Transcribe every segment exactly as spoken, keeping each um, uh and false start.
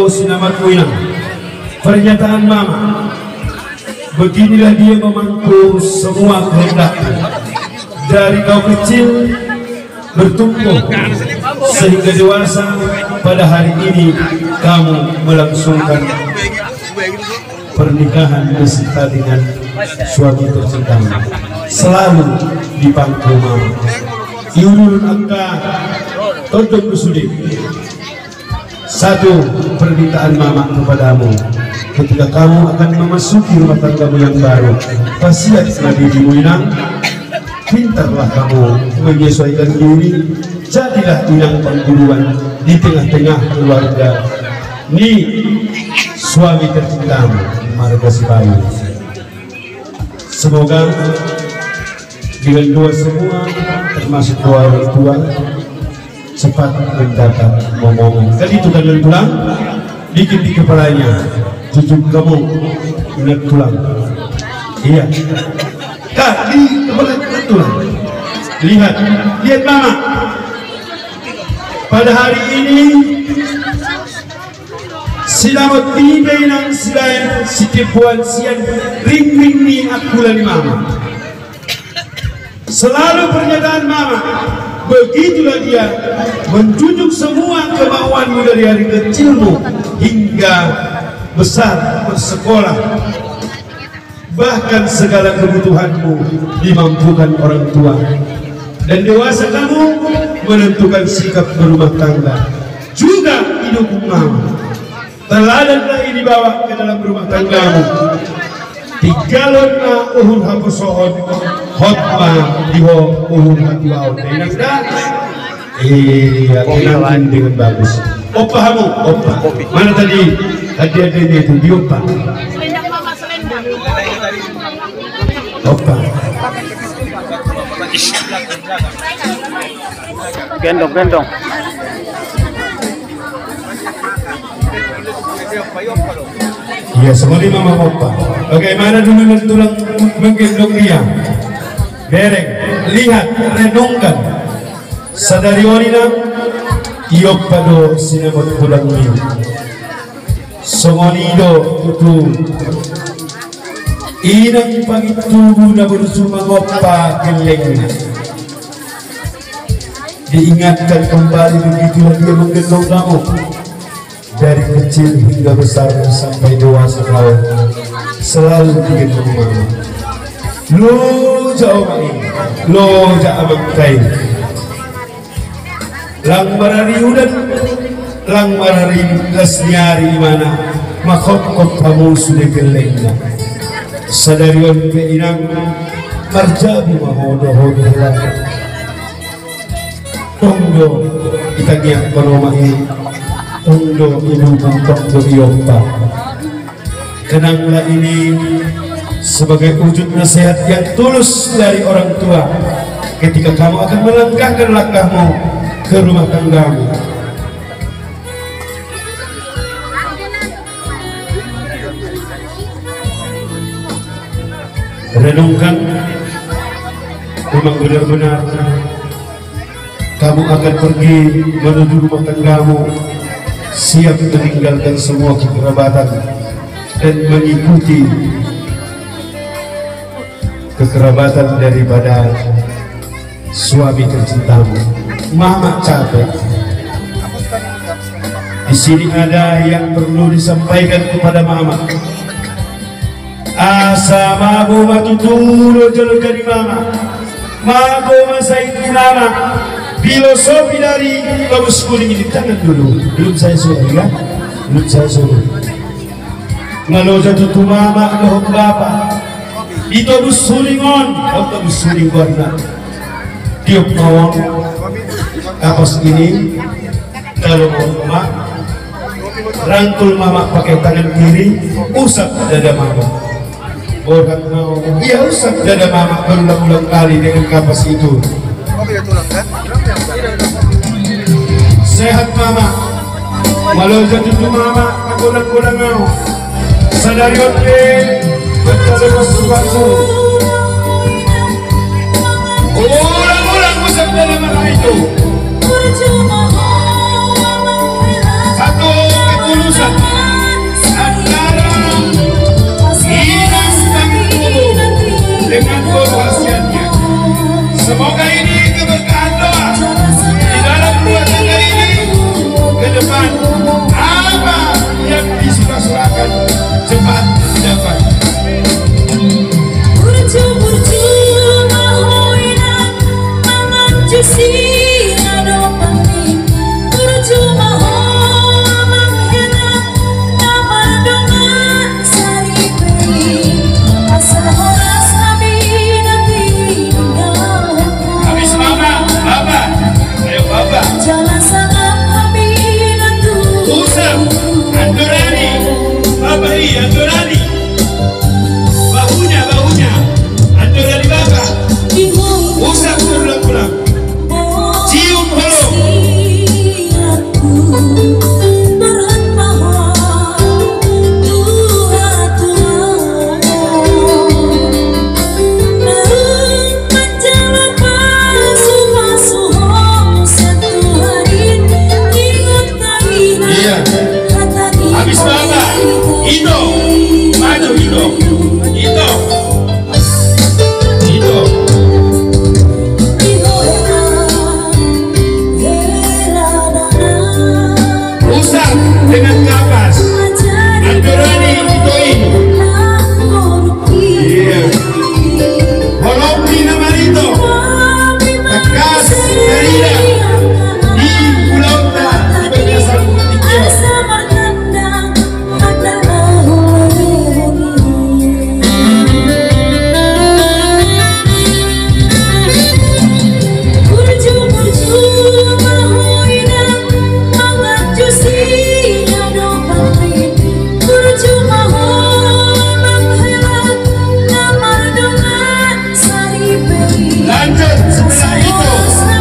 Sinamot Inang, pernyataan Mama, beginilah dia memangku semua kehendakku. Dari kau kecil bertumbuh sehingga dewasa, pada hari ini kamu melangsungkan pernikahan beserta dengan suami tercintamu. Selalu dipangku Mama. Iurun angka tondong sude. Satu permintaan Mama kepadamu, ketika kamu akan memasuki rumah tanggamu yang baru, pasiat ma dirimu Inang, pintarlah kamu menyesuaikan diri, jadilah Inang pangguruan di tengah-tengah keluarga ni suami tercintamu, marga Sibayu. Semoga dengan doa semua, termasuk doa orang tua, cepat mendapat momongan. Kan itu kan, tulang? Bikin di kepalanya. Jujur kamu, ingat tulang. Iya. Kak, di kepala, ingat tulang. Lihat, lihat Mama. Pada hari ini, sinamot ni pe Inang sibaen sitimpuan sian ringring ni angkula ni Mama. Selalu pernyataan Mama, begitulah dia, menjunjung semua kemauanmu dari hari kecilmu hingga besar, bersekolah, bahkan segala kebutuhanmu dimampukan orang tua. Dan dewasa kamu menentukan sikap berumah tangga, juga didukung Mama. Teladanlah i dibawa ke dalam rumah tanggamu. Tinggalon ma uhur haposoon, hot ma di ho uhur hatuaon. Enak dah? Iya, tenang dengan bagus. Opa hamu, opa. Mana tadi hadiah-hadiahnya itu? Di opa. Opa. Gendong, gendong. Iya, songon i ma, Mama, opa. Bagaimana dulu nantulang menggendong dia? Bereng, lihat, renungkan. Sadari on, Inang, i opa do sinamot tulang i. Songon i do tutu Inang pangintubu na burju mangompa gellengna. Diingatkan kembali, begitulah dia menggendong kamu. Dari kecil hingga besar sampai dewasa kau selalu digendong Mama. Loja omak i, loja amang i. Lang marari udan, lang marari las ni ari imana, manghophop hamu sude gellengna. Sadari on pe Inang, marjabu ma ho dohot hela. Tong do itangiangkon omak i, tong do idukung, tong do iompa. Kenanglah ini sebagai wujud nasihat yang tulus dari orang tua ketika kamu akan melangkahkan langkahmu ke rumah tanggamu. Renungkan, memang benar-benar kamu akan pergi menuju rumah tanggamu, siap meninggalkan semua kekerabatan dan mengikuti kekerabatan daripada suami tercintamu. Mama capek. Di sini ada yang perlu disampaikan kepada Mama. Asa mago ma tutu loja-loja ni Mama. Mago ma sahit ni Mama. Filosofi dari Tobus Huling ini, tangan dulu. Belum saya suruh, ya. Belum saya suruh. Nga loja tutu Mama dohot Bapa di Tobus Huling on. Tobus Huling on, na tiop ma on kapas ini. Kalau mau ma rangkul Mama pakai tangan kiri, usap dada Mama. Borhat ma on. Iya, usap dada Mama berulang-ulang kali dengan kapas itu. Sehat Mama. Nga loja tutu Mama, godang-godang au. Sadari on pe, berkata bersubatmu. Ulang-ulang usap dada Mama itu. Satu ketulusan, dengan kapas. Andorani ito i. Iya. Holong ni na marito. Tangkas tarida di ulaonta di bagasan tingki on. Lanjut, setelah itu,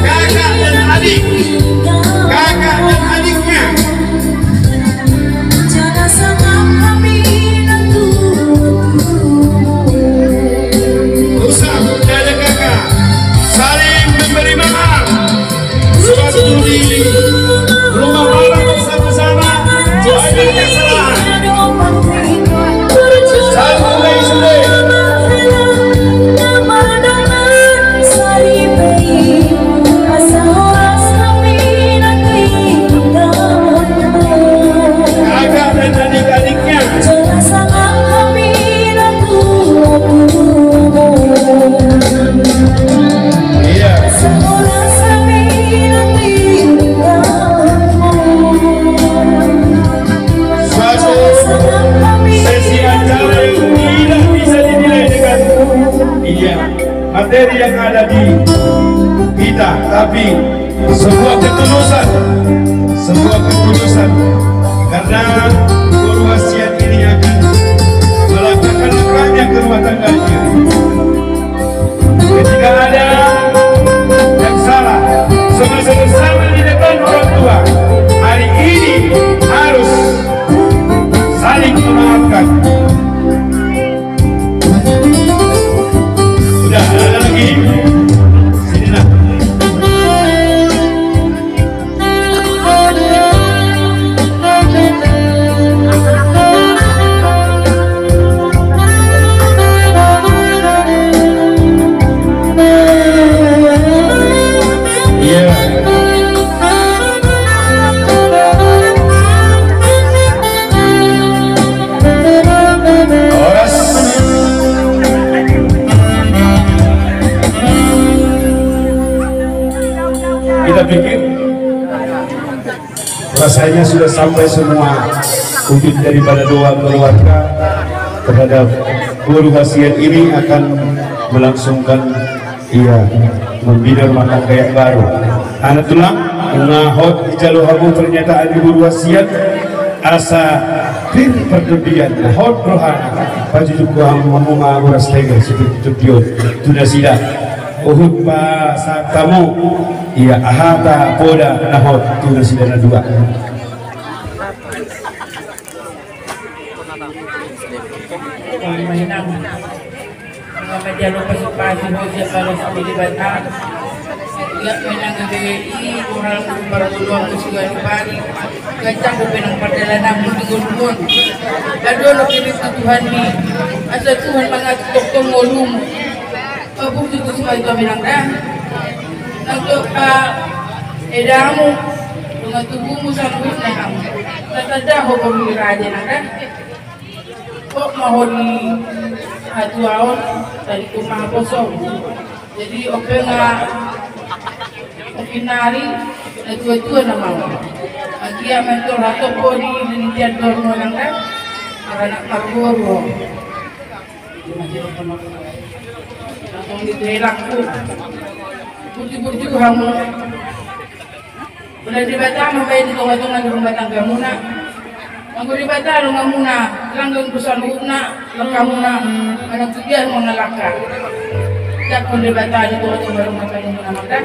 kakak dan adik. Kakak dan adiknya. Usah, tidak ada kakak. Saling memberi maaf. Suatu di rumah malam bersama-sama. Banyak kesalahan. Saling menghargai sudah. Kakak dan adik-adiknya. Iya. Suatu sesi acara yang tidak bisa dinilai dengan, iya, materi yang ada di kita, tapi sebuah ketulusan, sebuah ketulusan, karena boru hasian ini akan melangkahkan langkahnya ke rumah tangganya. Ketika ada yang salah, sama-sama di depan orang tua, hari ini harus saling memaafkan. Udah, ada lagi? Sini, nak. Iya. Horas. Kita pikir rasanya sudah sampai semua wujud daripada doa keluarga terhadap boru hasian ini akan melangsungkan Iya, membina rumah tangga yang baru. Anak tulang, nunga hot dijalo hamu pernyataan ni boru hasian, asa pir partondian, hot rohana, pajujuk hamu, hamu ma boru hasian, seperti tondion tu nasida. Huhut pasahat hamu, iya, hata poda na hot tu nasida na dua. Mangajalo pasupasu do sian bagas ni Debata. Ia menang B B I, moral parguluan kesulitan pari. Gancang do menang pardalanan mudi ngolumon. Adong do kirim tu Tuhan ni. Asa Tuhan mangatur tongtong ngolum. Pabungkus tu suai tu menang da. Nang tu pa edamu. Dengan tubuhmu sanggup na hamu. Tatanda ho pemilih raja nang da. Kok mau di hatuaon tadi tu maha kosong. Jadi ope nga ope nari na tua-tua na mau. Agia mentor hato po di dini tian dor monang kan. Anak margoro. Langsung di telakku. Burju-burju hamu. Molo Debata mambahen di tonga-tonga ni rumah tanggamuna. Anggo Debata donganmuna, langgeng do saluhutna, langkamuna, manang tudia mangalangka. Jangkon Debata di tonga-tonga rumah tanggamuna maka.